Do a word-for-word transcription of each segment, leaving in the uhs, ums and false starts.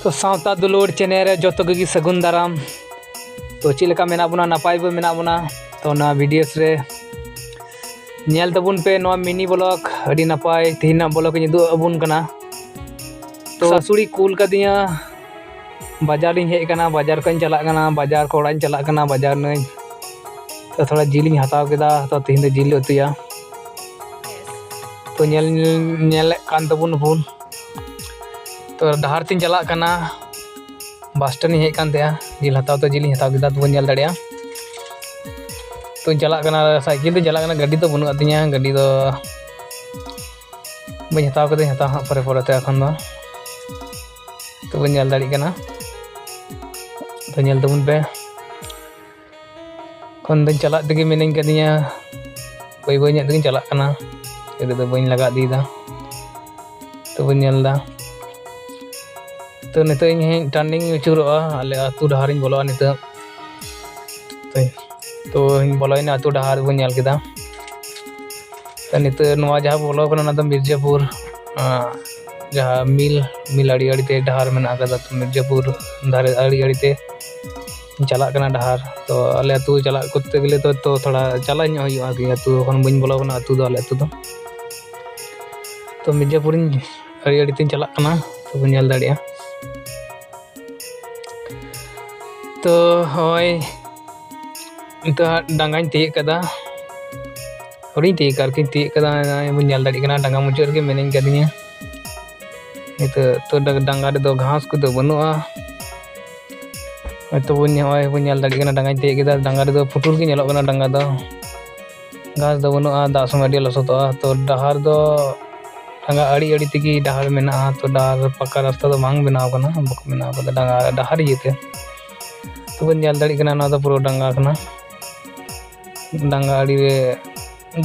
ᱛᱚ ᱥᱟᱶᱛᱟ ᱫᱩᱞᱟᱹᱲ ᱪᱮᱱᱮᱞ ᱨᱮ ᱡᱚᱛᱚ ᱠᱚᱜᱮ ᱥᱟᱹᱜᱩᱱ ᱫᱟᱨᱟᱢ᱾ ᱛᱚ ᱪᱮᱫ ᱞᱮᱠᱟ ᱢᱮᱱᱟᱜ ᱵᱚᱱᱟ? ᱱᱟᱯᱟᱭ ᱵᱚ ᱢᱮᱱᱟᱜ ᱵᱚᱱᱟ᱾ ᱛᱚ ᱱᱚᱣᱟ ᱵᱷᱤᱰᱤᱭᱳᱥ ᱨᱮ ᱧᱮᱞ ᱛᱟᱵᱚᱱ ᱯᱮ ᱱᱚᱣᱟ ᱢᱤᱱᱤ ᱵᱞᱚᱜ, ᱟᱹᱰᱤ ᱱᱟᱯᱟᱭ ᱛᱮᱦᱮᱧ ᱨᱮᱱᱟᱜ ᱵᱞᱚᱜ ᱤᱧ ᱩᱫᱩᱜ ᱟᱵᱚᱱ ᱠᱟᱱᱟ᱾ ᱛᱚ ᱥᱟᱥᱩᱲᱤ ᱠᱩᱞ ᱠᱟᱫᱤᱧᱟ, ᱵᱟᱡᱟᱨ ᱤᱧ ᱦᱮᱡ ᱟᱠᱟᱱᱟ, ᱵᱟᱡᱟᱨ ᱠᱷᱚᱱ ᱤᱧ ᱪᱟᱞᱟᱜ ᱠᱟᱱᱟ, ᱵᱟᱡᱟᱨ ᱠᱷᱚᱱ ᱚᱲᱟᱜ ᱤᱧ ᱪᱟᱞᱟᱜ ᱠᱟᱱᱟ, ᱵᱟᱡᱟᱨ ᱱᱟᱹᱧ᱾ ᱛᱚ ᱛᱷᱚᱲᱟ ᱡᱤᱞ ᱤᱧ ᱦᱟᱛᱟᱣ ᱠᱮᱫᱟ, ᱛᱚ ᱛᱮᱦᱮᱧ ᱫᱚ ᱡᱤᱞ ᱞᱮ ᱩᱛᱩᱭᱟ᱾ ᱛᱚ ᱧᱮᱞ ᱧᱮᱞᱮᱫ ᱠᱟᱱ ᱛᱟᱵᱚᱱ ᱵᱚᱱ, ᱛᱚ ᱰᱟᱦᱟᱨ ᱛᱤᱧ ᱪᱟᱞᱟᱜ ᱠᱟᱱᱟ, ᱵᱟᱥ ᱥᱴᱮᱱᱰ ᱤᱧ ᱦᱮᱡ ᱠᱟᱱ ᱛᱟᱦᱮᱸᱜᱼᱟ, ᱡᱤᱞ ᱦᱟᱛᱟᱣ ᱛᱮ ᱡᱤᱞ ᱤᱧ ᱦᱟᱛᱟᱣ ᱠᱮᱫᱟ, ᱛᱚᱵᱚᱱ ᱧᱮᱞ ᱫᱟᱲᱮᱭᱟᱜᱼᱟ᱾ ᱛᱚᱧ ᱪᱟᱞᱟᱜ ᱠᱟᱱᱟ, ᱥᱟᱭᱠᱮᱞ ᱛᱮᱧ ᱪᱟᱞᱟᱜ ᱠᱟᱱᱟ, ᱜᱟᱹᱰᱤ ᱫᱚ ᱵᱟᱹᱱᱩᱜ ᱛᱤᱧᱟ, ᱜᱟᱹᱰᱤ ᱫᱚ ᱵᱟᱹᱧ ᱦᱟᱛᱟᱣ ᱠᱟᱹᱫᱟᱹᱧ, ᱦᱟᱛᱟᱣ ᱦᱟᱸᱜ ᱯᱚᱨᱮ ᱯᱚᱨᱮᱛᱮ ᱮᱠᱷᱚᱱ ᱫᱚ᱾ ᱛᱚᱵᱚᱱ ᱧᱮᱞ ᱫᱟᱲᱮᱭᱟᱜ ᱠᱟᱱᱟ, ᱛᱚ ᱧᱮᱞ ᱛᱟᱵᱚᱱ ᱯᱮ᱾ ᱮᱠᱷᱚᱱ ᱫᱚᱧ ᱪᱟᱞᱟᱜ ᱛᱮᱜᱮ ᱢᱤᱱᱟᱹᱧ ᱠᱟᱫᱤᱧᱟ, ᱵᱟᱹᱭ ᱵᱟᱹᱭ ᱧᱚᱜ ᱛᱮᱜᱤᱧ ᱪᱟᱞᱟᱜ ᱠᱟᱱᱟ, ᱜᱟᱹᱰᱤ ᱫᱚ ᱵᱟᱹᱧ ᱞᱟᱜᱟ ᱤᱫᱤᱭᱮᱫᱟ᱾ ᱛᱚᱵᱚᱱ ᱧᱮᱞ ᱮᱫᱟ᱾ ᱛᱚ ᱱᱤᱛᱚᱜ ᱤᱧ ᱦᱮᱡ ᱴᱟᱨᱱᱤᱝ ᱟᱹᱪᱩᱨᱚᱜᱼᱟ, ᱟᱞᱮ ᱟᱹᱛᱩ ᱰᱟᱦᱟᱨᱤᱧ ᱵᱚᱞᱚᱜᱼᱟ ᱱᱤᱛᱚᱜ᱾ ᱛᱚ, ᱛᱚᱧ ᱵᱚᱞᱚᱭᱮᱱᱟ ᱟᱹᱛᱩ ᱰᱟᱦᱟᱨ, ᱵᱚᱱ ᱧᱮᱞ ᱠᱮᱫᱟ᱾ ᱛᱚ ᱱᱤᱛᱚᱜ ᱱᱚᱣᱟ ᱡᱟᱦᱟᱸ ᱵᱚᱞᱚ ᱠᱟᱱᱟ, ᱚᱱᱟ ᱫᱚ ᱢᱤᱨᱡᱟᱯᱩᱨ, ᱟᱸ, ᱡᱟᱦᱟᱸ ᱢᱤᱞ, ᱢᱤᱞ ᱟᱲᱮ ᱟᱲᱮᱛᱮ ᱰᱟᱦᱟᱨ ᱢᱮᱱᱟᱜ ᱟᱠᱟᱫᱟ᱾ ᱛᱚ ᱢᱤᱨᱡᱟᱯᱩᱨ ᱫᱷᱟᱨᱮ ᱟᱲᱮ ᱟᱲᱮᱛᱮ ᱪᱟᱞᱟᱜ ᱠᱟᱱᱟ ᱰᱟᱦᱟᱨ᱾ ᱛᱚ ᱟᱞᱮ ᱟᱹᱛᱩ ᱪᱟᱞᱟᱜ ᱠᱚᱨᱛᱮ ᱜᱮᱞᱮ ᱛᱚ, ᱛᱚ ᱛᱷᱚᱲᱟ ᱪᱟᱞᱟᱜ ᱧᱚᱜ ᱦᱩᱭᱩᱜᱼᱟ ᱟᱨᱠᱤ᱾ ᱟᱹᱛᱩ ᱮᱠᱷᱚᱱ ᱵᱟᱹᱧ ᱵᱚᱞᱚ ᱠᱟᱱᱟ ᱟᱹᱛᱩ ᱫᱚ, ᱟᱞᱮ ᱟᱹᱛᱩ ᱫᱚ᱾ ᱛᱚ ᱢᱤᱨᱡᱟᱯᱩᱨᱤᱧ ᱟᱲᱮ ᱟᱲᱮ ᱛᱤᱧ ᱪᱟᱞᱟᱜ ᱠᱟᱱᱟ, ᱛᱚ ᱵᱚᱱ ᱧᱮᱞ ᱫᱟᱲᱮᱭᱟᱜᱼᱟ᱾ ᱛᱚ ᱦᱳᱭ, ᱱᱤᱛᱚᱜ ᱦᱟᱸᱜ ᱰᱟᱸᱜᱟᱧ ᱛᱤᱭᱳᱜ ᱠᱟᱫᱟ, ᱦᱩᱰᱤᱧ ᱛᱤᱭᱳᱜ ᱟᱨᱠᱤᱧ ᱛᱤᱭᱳᱜ ᱠᱟᱫᱟ, ᱱᱚᱜᱼᱚᱭ ᱵᱚᱱ ᱧᱮᱞ ᱫᱟᱲᱮᱭᱟᱜ ᱠᱟᱱᱟ, ᱰᱟᱸᱜᱟ ᱢᱩᱪᱟᱹᱫ ᱨᱮᱜᱮ ᱢᱤᱱᱟᱹᱧ ᱠᱟᱫᱤᱧᱟ᱾ ᱱᱤᱛᱚᱜ ᱛᱚ ᱰᱟ-, ᱰᱟᱸᱜᱟ ᱨᱮᱫᱚ ᱜᱷᱟᱥ ᱠᱚᱫᱚ ᱵᱟᱹᱱᱩᱜᱼᱟ᱾ ᱦᱚᱭᱛᱚ ᱵᱚᱱ, ᱱᱚᱜᱼᱚᱭ ᱵᱚᱱ ᱧᱮᱞ ᱫᱟᱲᱮᱭᱟᱜ ᱠᱟᱱᱟ, ᱰᱟᱸᱜᱟᱧ ᱛᱤᱭᱳᱜ ᱠᱮᱫᱟ, ᱰᱟᱸᱜᱟ ᱨᱮᱫᱚ ᱯᱩᱴᱩᱨ ᱜᱮ ᱧᱮᱞᱚᱜ ᱠᱟᱱᱟ ᱰᱟᱸᱜᱟ ᱫᱚ᱾ ᱜᱷᱟᱥ ᱫᱚ ᱵᱟᱹᱱᱩᱜᱼᱟ, ᱫᱟᱜ ᱥᱚᱢᱚᱭ ᱟᱹᱰᱤ ᱞᱚᱥᱚᱫᱚᱜᱼᱟ᱾ ᱛᱚ ᱰᱟᱦᱟᱨ ᱫᱚ ᱰᱟᱸᱜᱟ ᱟᱲᱮ ᱟᱲᱮ ᱛᱮᱜᱮ ᱰᱟᱦᱟᱨ ᱢᱮᱱᱟᱜᱼᱟ᱾ ᱛᱚ ᱰᱟᱦᱟᱨ ᱯᱟᱠᱟ ᱨᱟᱥᱛᱟ ᱫᱚ ᱵᱟᱝ ᱵᱮᱱᱟᱣ ᱠᱟᱱᱟ, ᱵᱟᱠᱚ ᱵᱮᱱᱟᱣ ᱠᱟᱫᱟ ᱰᱟᱸᱜᱟ ᱰᱟᱦᱟᱨ ᱤᱭᱟᱹᱛᱮ᱾ ᱛᱚ ᱵᱚᱱ ᱧᱮᱞ ᱫᱟᱲᱮᱭᱟᱜ ᱠᱟᱱᱟ, ᱱᱚᱣᱟ ᱫᱚ ᱯᱩᱨᱟᱹ ᱰᱟᱸᱜᱟ ᱠᱟᱱᱟ᱾ ᱰᱟᱸᱜᱟ ᱟᱲᱮ ᱨᱮ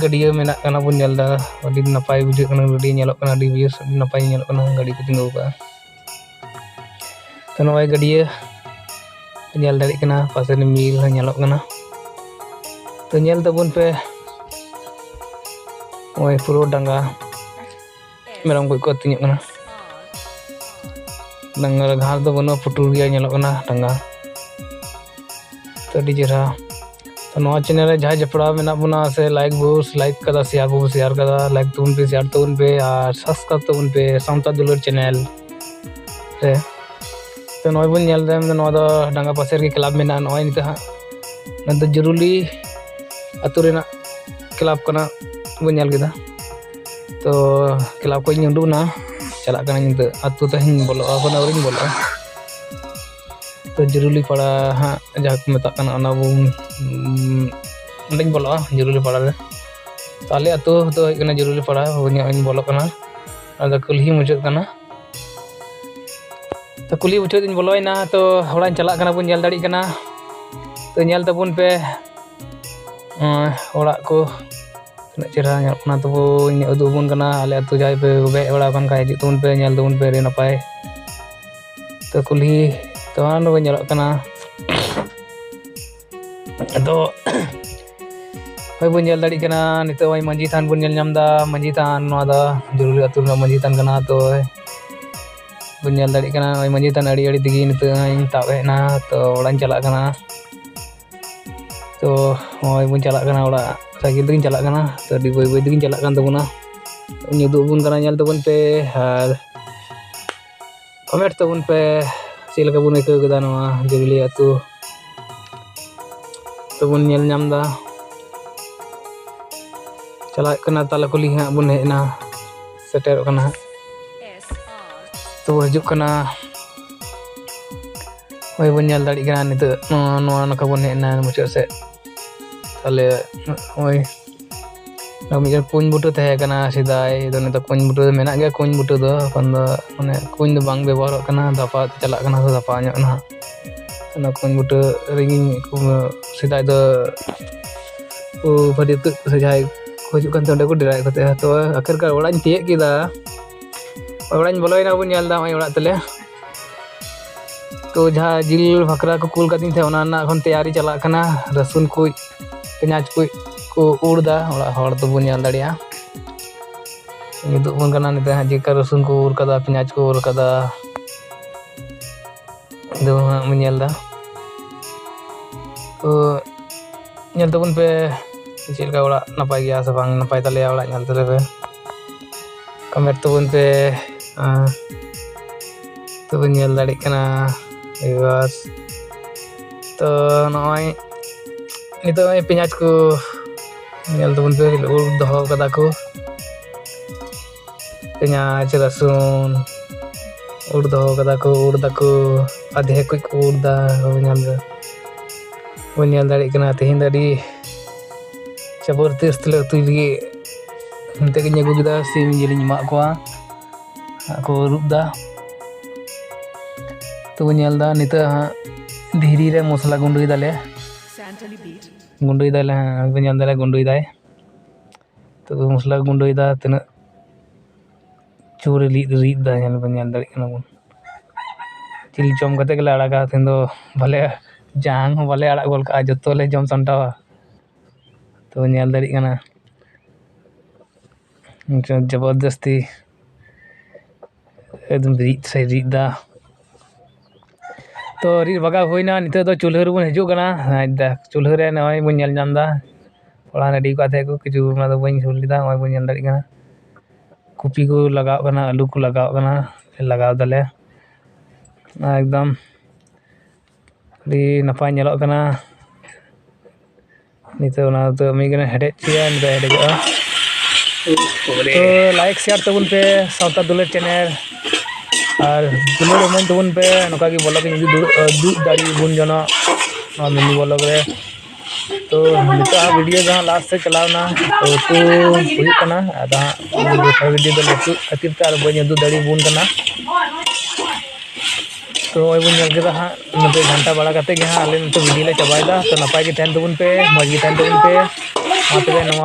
ᱜᱟᱹᱰᱭᱟᱹ ᱢᱮᱱᱟᱜ ᱠᱟᱱᱟ, ᱵᱚᱱ ᱧᱮᱞ ᱮᱫᱟ, ᱟᱹᱰᱤ ᱱᱟᱯᱟᱭ ᱵᱩᱡᱷᱟᱹᱜ ᱠᱟᱱᱟ᱾ ᱜᱟᱹᱰᱭᱟᱹ ᱧᱮᱞᱚᱜ ᱠᱟᱱᱟ, ᱟᱹᱰᱤ ᱵᱮᱥ, ᱟᱹᱰᱤ ᱱᱟᱯᱟᱭ ᱧᱮᱞᱚᱜ ᱠᱟᱱᱟ, ᱜᱟᱹᱰᱤ ᱠᱚ ᱛᱤᱸᱜᱩ ᱟᱠᱟᱫᱼᱟ᱾ ᱛᱚ ᱱᱚᱜᱼᱚᱭ ᱜᱟᱹᱰᱭᱟᱹ ᱧᱮᱞ ᱫᱟᱲᱮᱭᱟᱜ ᱠᱟᱱᱟ, ᱯᱟᱥᱮ ᱨᱮ ᱢᱤᱞ ᱦᱚᱸ ᱧᱮᱞᱚᱜ ᱠᱟᱱᱟ᱾ ᱛᱚ ᱧᱮᱞ ᱛᱟᱵᱚᱱ ᱯᱮ, ᱱᱚᱜᱼᱚᱭ ᱯᱩᱨᱟᱹ ᱰᱟᱸᱜᱟ, ᱢᱮᱨᱚᱢ ᱠᱚ ᱠᱚ ᱟᱹᱛᱤᱧᱚᱜ ᱠᱟᱱᱟ᱾ ᱰᱟᱝᱜᱟ ᱨᱮ ᱜᱷᱟᱥ ᱫᱚ ᱵᱟᱹᱱᱩᱜᱼᱟ, ᱯᱩᱴᱩᱨ ᱜᱮᱭᱟ ᱧᱮᱞᱚᱜ ᱠᱟᱱᱟ ᱰᱟᱝᱜᱟ᱾ ᱛᱚ ᱟᱹᱰᱤ ᱪᱮᱦᱨᱟ᱾ ᱛᱚ ᱱᱚᱣᱟ channel ᱨᱮ ᱡᱟᱦᱟᱸᱭ ᱡᱚᱯᱲᱟᱣ ᱢᱮᱱᱟᱜ ᱵᱚᱱᱟ, ᱥᱮ like ᱵᱚ like ᱠᱟᱫᱟ, share ᱵᱚ share ᱠᱟᱫᱟ, like ᱛᱟᱵᱚᱱ ᱯᱮ, share ᱛᱟᱵᱚᱱ ᱯᱮ ᱟᱨ subscribe ᱛᱟᱵᱚᱱ ᱯᱮ ᱥᱟᱶᱛᱟ ᱫᱩᱞᱟᱹᱲ channel ᱨᱮ᱾ ᱛᱚ ᱱᱚᱜᱼᱚᱭ ᱵᱚᱱ ᱧᱮᱞ ᱫᱟ, ᱱᱚᱣᱟ ᱫᱚ ᱰᱟᱝᱜᱟ ᱯᱟᱥᱮ ᱨᱮᱜᱮ club ᱢᱮᱱᱟᱜᱼᱟ᱾ ᱱᱚᱜᱼᱚᱭ ᱱᱤᱛᱚᱜ ᱦᱟᱸᱜ ᱱᱚᱣᱟ ᱫᱚ ᱡᱩᱨᱩᱞᱤ ᱟᱹᱛᱩ ᱨᱮᱱᱟᱜ club ᱠᱟᱱᱟ, ᱵᱚᱱ ᱧᱮᱞ ᱠᱮᱫᱟ᱾ ᱛᱚ club ᱠᱷᱚᱱ ᱤᱧ ᱩᱰᱩᱠ ᱮᱱᱟ, ᱪᱟᱞᱟᱜ ᱠᱟᱹᱱᱟᱹᱧ ᱱᱤᱛᱚᱜ ᱟᱹᱛᱩ ᱛᱮᱦᱚᱧ ᱵᱚᱞᱚᱜᱼᱟ, ᱮᱠᱷᱚᱱ ᱟᱹᱣᱨᱤᱧ ᱵᱚᱞᱚᱜᱼᱟ᱾ ᱛᱚ ᱡᱩᱨᱩᱞᱤ ᱯᱟᱲᱟ ᱦᱟᱸᱜ ᱡᱟᱦᱟᱸ ᱠᱚ ᱢᱮᱛᱟᱜ ᱠᱟᱱᱟ, ᱚᱱᱟ ᱵᱚᱱ, ᱩᱸ, ᱚᱸᱰᱮᱧ ᱵᱚᱞᱚᱜᱼᱟ ᱡᱩᱨᱩᱞᱤ ᱯᱟᱲᱟ ᱨᱮ᱾ ᱛᱚ ᱟᱞᱮ ᱟᱹᱛᱩ ᱫᱚ ᱦᱩᱭᱩᱜ ᱠᱟᱱᱟ ᱡᱩᱨᱩᱞᱤ ᱯᱟᱲᱟ, ᱦᱚᱸᱜᱼᱚᱭ ᱤᱧ ᱵᱚᱞᱚᱜ ᱠᱟᱱᱟ᱾ ᱟᱫᱚ ᱠᱩᱞᱦᱤ ᱢᱩᱪᱟᱹᱫ ᱠᱟᱱᱟ᱾ ᱛᱚ ᱠᱩᱞᱦᱤ ᱢᱩᱪᱟᱹᱫ ᱤᱧ ᱵᱚᱞᱚᱭᱮᱱᱟ, ᱛᱚ ᱚᱲᱟᱜ ᱤᱧ ᱪᱟᱞᱟᱜ ᱠᱟᱱᱟ, ᱵᱚᱱ ᱧᱮᱞ ᱫᱟᱲᱮᱭᱟᱜ ᱠᱟᱱᱟ᱾ ᱛᱚ ᱧᱮᱞ ᱛᱟᱵᱚᱱ ᱯᱮ, ᱚᱸ, ᱚᱲᱟᱜ ᱠᱚ ᱛᱤᱱᱟᱹᱜ ᱪᱮᱦᱨᱟ ᱧᱮᱞᱚᱜ ᱠᱟᱱᱟ᱾ ᱛᱚᱵᱩᱧ ᱩᱫᱩᱜ ᱟᱵᱚᱱ ᱠᱟᱱᱟ, ᱟᱞᱮ ᱟᱹᱛᱩ ᱡᱟᱦᱟᱸᱭ ᱯᱮ ᱦᱮᱡ ᱵᱟᱲᱟ ᱟᱠᱟᱱ ᱠᱷᱟᱡ, ᱦᱤᱡᱩᱜ ᱛᱟᱵᱚᱱ ᱯᱮ, ᱧᱮᱞ ᱛᱟᱵᱚᱱ ᱯᱮ, ᱟᱹᱰᱤ ᱱᱟᱯᱟᱭ᱾ ᱛᱚ ᱠᱩᱞᱦᱤ ᱛᱚ ᱚᱱᱟ ᱫᱚ ᱧᱮᱞᱚᱜ ᱠᱟᱱᱟ᱾ ᱟᱫᱚ ᱦᱳᱭ, ᱵᱚᱱ ᱧᱮᱞ ᱫᱟᱲᱮᱭᱟᱜ ᱠᱟᱱᱟ ᱱᱤᱛᱚᱜ, ᱱᱚᱜᱼᱚᱭ ᱢᱟᱹᱡᱷᱤ ᱛᱷᱟᱱ ᱵᱚᱱ ᱧᱮᱞ ᱧᱟᱢ ᱮᱫᱟ᱾ ᱢᱟᱹᱡᱷᱤ ᱛᱷᱟᱱ, ᱱᱚᱣᱟ ᱫᱚ ᱡᱩᱨᱩᱞᱤ ᱟᱹᱛᱩ ᱨᱮᱱᱟᱜ ᱢᱟᱹᱡᱷᱤ ᱛᱷᱟᱱ ᱠᱟᱱᱟ᱾ ᱛᱚ ᱵᱚᱱ ᱧᱮᱞ ᱫᱟᱲᱮᱭᱟᱜ ᱠᱟᱱᱟ, ᱱᱚᱜᱼᱚᱭ ᱢᱟᱹᱡᱷᱤ ᱛᱷᱟᱱ ᱟᱲᱮ ᱟᱲᱮ ᱛᱮᱜᱮ ᱱᱤᱛᱚᱜ ᱤᱧ ᱛᱟᱵ ᱦᱮᱡ ᱮᱱᱟ᱾ ᱛᱚ ᱚᱲᱟᱜ ᱤᱧ ᱪᱟᱞᱟᱜ ᱠᱟᱱᱟ᱾ ᱛᱚ ᱱᱚᱜᱼᱚᱭ ᱵᱚᱱ ᱪᱟᱞᱟᱜ ᱠᱟᱱᱟ ᱚᱲᱟᱜ, ᱥᱟᱭᱠᱮᱞ ᱛᱮᱜᱤᱧ ᱪᱟᱞᱟᱜ ᱠᱟᱱᱟ᱾ ᱛᱚ ᱟᱹᱰᱤ ᱵᱟᱹᱭ ᱵᱟᱹᱭ ᱛᱮᱜᱤᱧ ᱪᱟᱞᱟᱜ ᱠᱟᱱ ᱛᱟᱵᱚᱱᱟ᱾ ᱩᱫᱩᱜ ᱟᱵᱚᱱ ᱠᱟᱱᱟ, ᱧᱮᱞ ᱛᱟᱵᱚᱱ ᱯᱮ ᱟᱨ comment ᱛᱟᱵᱚᱱ ᱯᱮ ᱪᱮᱫ ᱞᱮᱠᱟ ᱵᱚᱱ ᱟᱹᱭᱠᱟᱹᱣ ᱠᱮᱫᱟ ᱱᱚᱣᱟ ᱡᱩᱵᱤᱞᱤ ᱟᱹᱛᱩ᱾ ᱛᱚᱵᱚᱱ ᱧᱮᱞ ᱧᱟᱢ ᱮᱫᱟ, ᱪᱟᱞᱟᱜ ᱠᱟᱱᱟ ᱛᱟᱞᱟ ᱠᱩᱞᱦᱤ ᱦᱟᱸᱜ ᱵᱚᱱ ᱦᱮᱡ ᱮᱱᱟ, ᱥᱮᱴᱮᱨᱚᱜ ᱠᱟᱱᱟ ᱦᱟᱸᱜ᱾ ᱛᱚ ᱦᱤᱡᱩᱜ ᱠᱟᱱᱟ, ᱱᱚᱜᱼᱚᱭ ᱵᱚᱱ ᱧᱮᱞ ᱫᱟᱲᱮᱭᱟᱜ ᱠᱟᱱᱟ ᱱᱤᱛᱚᱜ ᱱᱚᱣᱟ, ᱱᱚᱣᱟ ᱱᱟᱠᱷᱟ ᱵᱚᱱ ᱦᱮᱡ ᱮᱱᱟ ᱢᱩᱪᱟᱹᱫ ᱥᱮᱫ᱾ ᱛᱟᱦᱞᱮ ᱱᱚᱜᱼᱚᱭ ᱱᱚᱣᱟ ᱢᱤᱫᱴᱮᱱ ᱠᱩᱧ ᱵᱩᱴᱟᱹ ᱛᱟᱦᱮᱸ ᱠᱟᱱᱟ ᱥᱮᱫᱟᱭ, ᱫᱚ ᱱᱤᱛᱚᱜ ᱠᱩᱧ ᱵᱩᱴᱟᱹ ᱫᱚ ᱢᱮᱱᱟᱜ ᱜᱮᱭᱟ᱾ ᱠᱩᱧ ᱵᱩᱴᱟᱹ ᱫᱚ ᱮᱠᱷᱚᱱ ᱫᱚ ᱢᱟᱱᱮ ᱠᱩᱧ ᱫᱚ ᱵᱟᱝ ᱵᱮᱵᱚᱦᱟᱨᱚᱜ ᱠᱟᱱᱟ, ᱫᱷᱟᱯᱟ ᱪᱟᱞᱟᱜ ᱠᱟᱱᱟ, ᱫᱷᱟᱯᱟ ᱧᱚᱜ ᱱᱟᱦᱟᱜ᱾ ᱚᱱᱟ ᱠᱩᱧ ᱵᱩᱴᱟᱹ ᱨᱮᱜᱮᱧ ᱠᱩ-, ᱥᱮᱫᱟᱭ ᱫᱚ ᱠᱚ ᱵᱷᱟᱹᱨᱭᱟᱹᱛᱚᱜ ᱠᱚ ᱥᱮ ᱡᱟᱦᱟᱸᱭ ᱠᱚ ᱦᱤᱡᱩᱜ ᱠᱟᱱ ᱛᱟᱦᱮᱸ, ᱚᱸᱰᱮ ᱠᱚ ᱰᱮᱨᱟᱭᱮᱫ ᱠᱚ ᱛᱟᱦᱮᱸᱫ᱾ ᱛᱚ ᱟᱠᱷᱤᱨ ᱠᱟᱨ ᱚᱲᱟᱜ ᱤᱧ ᱛᱤᱭᱟᱹᱜ ᱠᱮᱫᱟ, ᱚᱲᱟᱜ ᱤᱧ ᱵᱚᱞᱚᱭᱮᱱᱟ, ᱵᱚᱱ ᱧᱮᱞ ᱮᱫᱟ ᱱᱚᱜᱼᱚᱭ ᱚᱲᱟᱜ ᱛᱟᱞᱮ᱾ ᱛᱚ ᱡᱟᱦᱟᱸ ᱡᱤᱞ ᱵᱷᱟᱠᱨᱟ ᱠᱚ ᱠᱩᱞ ᱠᱟᱫᱤᱧ ᱛᱟᱦᱮᱸᱫ, ᱚᱱᱟ ᱨᱮᱱᱟᱜ ᱮᱠᱷᱚᱱ ᱛᱮᱭᱟᱨᱤ ᱪᱟᱞᱟᱜ ᱠᱟᱱᱟ᱾ ᱨᱟᱹᱥᱩᱱ ᱠᱚ, ᱯᱮᱸᱭᱟᱡᱽ ᱠᱚ ᱠᱚ ᱩᱨ ᱫᱟ, ᱚᱲᱟᱜ ᱦᱚᱲ ᱫᱚᱵᱚᱱ ᱧᱮᱞ ᱫᱟᱲᱮᱭᱟᱜᱼᱟ᱾ ᱩᱫᱩᱜ ᱟᱵᱚᱱ ᱠᱟᱱᱟ ᱱᱤᱛᱚᱜ ᱦᱟᱸᱜ, ᱪᱮᱫᱠᱟ ᱨᱟᱹᱥᱩᱱ ᱠᱚ ᱩᱨ ᱠᱟᱫᱟ, ᱯᱮᱸᱭᱟᱡᱽ ᱠᱚ ᱩᱨ ᱠᱟᱫᱟ᱾ ᱫᱚ ᱦᱟᱸᱜ ᱵᱚᱱ ᱧᱮᱞ ᱮᱫᱟ᱾ ᱛᱚ ᱧᱮᱞ ᱛᱟᱵᱚᱱ ᱯᱮ, ᱪᱮᱫ ᱞᱮᱠᱟ ᱚᱲᱟᱜ ᱱᱟᱯᱟᱭ ᱜᱮᱭᱟ ᱥᱮ ᱵᱟᱝ ᱱᱟᱯᱟᱭ ᱛᱟᱞᱮᱭᱟ ᱚᱲᱟᱜ, ᱧᱮᱞ ᱛᱟᱞᱮ ᱯᱮ᱾ ᱠᱚᱢᱮᱱᱴ ᱛᱟᱵᱚᱱ ᱯᱮ᱾ ᱟᱨ ᱛᱚᱵᱚᱱ ᱧᱮᱞ ᱫᱟᱲᱮᱭᱟᱜ ᱠᱟᱱᱟ viewers᱾ ᱛᱚ ᱱᱚᱜᱼᱚᱭ ᱱᱤᱛᱚᱜ ᱱᱚᱜᱼᱚᱭ ᱯᱮᱸᱭᱟᱡᱽ ᱠᱚ ᱧᱮᱞ ᱛᱟᱵᱚᱱ ᱯᱮ, ᱩᱨ ᱫᱚᱦᱚ ᱠᱟᱫᱟ ᱠᱚ᱾ ᱯᱮᱸᱭᱟᱡᱽ, ᱨᱟᱹᱥᱩᱱ ᱩᱨ ᱫᱚᱦᱚ ᱠᱟᱫᱟ ᱠᱚ, ᱩᱨ ᱫᱟᱠᱚ᱾ ᱟᱫᱷᱮ ᱠᱚ ᱠᱚ ᱩᱨ ᱫᱟ, ᱵᱟᱵᱚᱱ ᱧᱮᱞ ᱫᱟ᱾ ᱵᱚᱱ ᱧᱮᱞ ᱫᱟᱲᱮᱭᱟᱜ ᱠᱟᱱᱟ ᱛᱮᱦᱮᱧ ᱫᱚ ᱟᱹᱰᱤ ᱡᱚᱵᱚᱨᱫᱚᱥᱛ ᱞᱮ ᱩᱛᱩᱭ ᱞᱟᱹᱜᱤᱫ᱾ ᱱᱤᱛᱚᱜ ᱜᱤᱧ ᱟᱹᱜᱩ ᱠᱮᱫᱟ, ᱥᱤᱢ ᱡᱤᱞᱤᱧ ᱮᱢᱟᱜ ᱠᱚᱣᱟ, ᱦᱟᱸᱜ ᱠᱚ ᱟᱹᱨᱩᱵ ᱫᱟ᱾ ᱛᱚ ᱵᱚᱱ ᱧᱮᱞ ᱫᱟ ᱱᱤᱛᱚᱜ ᱦᱟᱸᱜ ᱫᱷᱤᱨᱤ ᱨᱮ ᱢᱚᱥᱞᱟ ᱜᱩᱸᱰᱟᱹᱭ ᱫᱟᱞᱮ, ᱜᱩᱸᱰᱟᱹᱭ ᱫᱟᱞᱮ, ᱦᱟᱸᱜ ᱵᱚᱱ ᱧᱮᱞ ᱫᱟᱞᱮ ᱜᱩᱸᱰᱟᱹᱭ ᱫᱟᱭ᱾ ᱛᱚ ᱢᱚᱥᱞᱟ ᱜᱩᱸᱰᱟᱹᱭ ᱫᱟ, ᱛᱤᱱᱟᱹᱜ ᱡᱳᱨᱮ ᱨᱤᱫ, ᱨᱤᱫ ᱫᱟ, ᱧᱮᱞ ᱵᱚᱱ ᱧᱮᱞ ᱫᱟᱲᱮᱭᱟᱜ ᱠᱟᱱᱟ ᱵᱚᱱ᱾ ᱡᱤᱞ ᱡᱚᱢ ᱠᱟᱛᱮ ᱜᱮᱞᱮ ᱟᱲᱟᱜᱟ, ᱛᱮᱦᱮᱧ ᱫᱚ ᱵᱟᱞᱮ, ᱡᱟᱝ ᱦᱚᱸ ᱵᱟᱞᱮ ᱟᱲᱟᱜ ᱜᱚᱫ ᱠᱟᱜᱼᱟ, ᱡᱚᱛᱚ ᱞᱮ ᱡᱚᱢ ᱥᱟᱢᱴᱟᱣᱟ᱾ ᱛᱚ ᱧᱮᱞ ᱫᱟᱲᱮᱭᱟᱜ ᱠᱟᱱᱟ ᱡᱚᱵᱚᱨᱫᱚᱥᱛᱤ ᱮᱠᱫᱚᱢ ᱨᱤᱫ ᱥᱮ ᱨᱤᱫ ᱫᱟ᱾ ᱛᱚ ᱨᱤᱫ ᱵᱷᱟᱜᱟᱣ ᱦᱩᱭᱱᱟ, ᱱᱤᱛᱚᱜ ᱫᱚ ᱪᱩᱞᱦᱟᱹ ᱨᱮᱵᱚᱱ ᱦᱤᱡᱩᱜ ᱠᱟᱱᱟ᱾ ᱪᱩᱞᱦᱟᱹ ᱨᱮ ᱱᱚᱜᱼᱚᱭ ᱵᱚᱱ ᱧᱮᱞ ᱧᱟᱢ ᱮᱫᱟ, ᱚᱲᱟᱜ ᱨᱮ ᱨᱮᱰᱤ ᱟᱠᱟᱫ ᱛᱟᱦᱮᱸ ᱠᱚ ᱠᱤᱪᱷᱩ, ᱚᱱᱟ ᱫᱚ ᱵᱟᱹᱧ ᱥᱩᱨ ᱞᱮᱫᱟ᱾ ᱱᱚᱜᱼᱚᱭ ᱵᱚᱱ ᱧᱮᱞ ᱫᱟᱲᱮᱭᱟᱜ ᱠᱟᱱᱟ ᱠᱚᱯᱤ ᱠᱚ ᱞᱟᱜᱟᱣ ᱠᱟᱱᱟ, ᱟᱹᱞᱩ ᱠᱚ ᱞᱟᱜᱟᱣ ᱠᱟᱱᱟ, ᱞᱟᱜᱟᱣ ᱫᱟᱞᱮ᱾ ᱮᱠᱫᱚᱢ ᱟᱹᱰᱤ ᱱᱟᱯᱟᱭ ᱧᱮᱞᱚᱜ ᱠᱟᱱᱟ᱾ ᱱᱤᱛᱚᱜ ᱚᱱᱟ ᱫᱚ ᱢᱤᱫ ᱜᱷᱟᱹᱲᱤᱡ ᱦᱮᱰᱮᱡ ᱦᱚᱪᱚᱭᱟ, ᱱᱤᱛᱚᱜ ᱦᱮᱰᱮᱡᱚᱜᱼᱟ᱾ ᱛᱚ ᱞᱟᱭᱤᱠ ᱥᱮᱭᱟᱨ ᱛᱟᱵᱚᱱ ᱯᱮ ᱥᱟᱶᱛᱟ ᱫᱩᱞᱟᱹᱲ ᱪᱮᱱᱮᱞ, ᱟᱨ ᱫᱩᱞᱟᱹᱲ ᱮᱢᱟᱹᱧ ᱛᱟᱵᱚᱱ ᱯᱮ, ᱱᱚᱝᱠᱟ ᱜᱮ ᱵᱚᱞᱚᱜ ᱤᱧ ᱩᱫᱩᱜ ᱩᱫᱩᱜ ᱫᱟᱲᱮᱭᱟᱵᱚᱱ ᱡᱮᱱᱚ ᱱᱚᱣᱟ ᱢᱤᱱᱤ ᱵᱚᱞᱚᱜ ᱨᱮ᱾ ᱛᱚ ᱱᱤᱛᱚᱜ ᱦᱟᱸᱜ ᱵᱷᱤᱰᱤᱭᱳ ᱫᱚ ᱦᱟᱸᱜ ᱞᱟᱥᱴ ᱥᱮᱫ ᱪᱟᱞᱟᱣ ᱮᱱᱟ, ᱛᱚ ᱩᱛᱩ ᱦᱩᱭᱩᱜ ᱠᱟᱱᱟ᱾ ᱟᱫᱚ ᱦᱟᱸᱜ ᱫᱚᱥᱟᱨ ᱵᱷᱤᱰᱤᱭᱳ ᱫᱚ ᱞᱟᱹᱴᱩᱜ ᱠᱷᱟᱹᱛᱤᱨ ᱛᱮ ᱟᱨ ᱵᱟᱹᱧ ᱩᱫᱩᱜ ᱫᱟᱲᱮᱭᱟᱵᱚᱱ ᱠᱟᱱᱟ᱾ ᱛᱚ ᱱᱚᱜᱼᱚᱭ ᱵᱚᱱ ᱧᱮᱞ ᱠᱮᱫᱟ ᱦᱟᱸᱜ, ᱱᱚᱛᱮ ᱜᱷᱟᱱᱴᱟ ᱵᱟᱲᱟ ᱠᱟᱛᱮ ᱜᱮ ᱦᱟᱸᱜ ᱟᱞᱮ ᱱᱚᱛᱮ ᱵᱷᱤᱰᱤᱭᱳ ᱞᱮ ᱪᱟᱵᱟᱭᱮᱫᱟ᱾ ᱛᱚ ᱱᱟᱯᱟᱭ ᱜᱮ ᱛᱟᱦᱮᱱ ᱛᱟᱵᱚᱱ ᱯᱮ, ᱢᱚᱡᱽ ᱜᱮ ᱛᱟᱦᱮᱱ ᱛᱟᱵᱚᱱ ᱯᱮ᱾ ᱢᱟ ᱛᱚᱵᱮ ᱱᱚᱣᱟ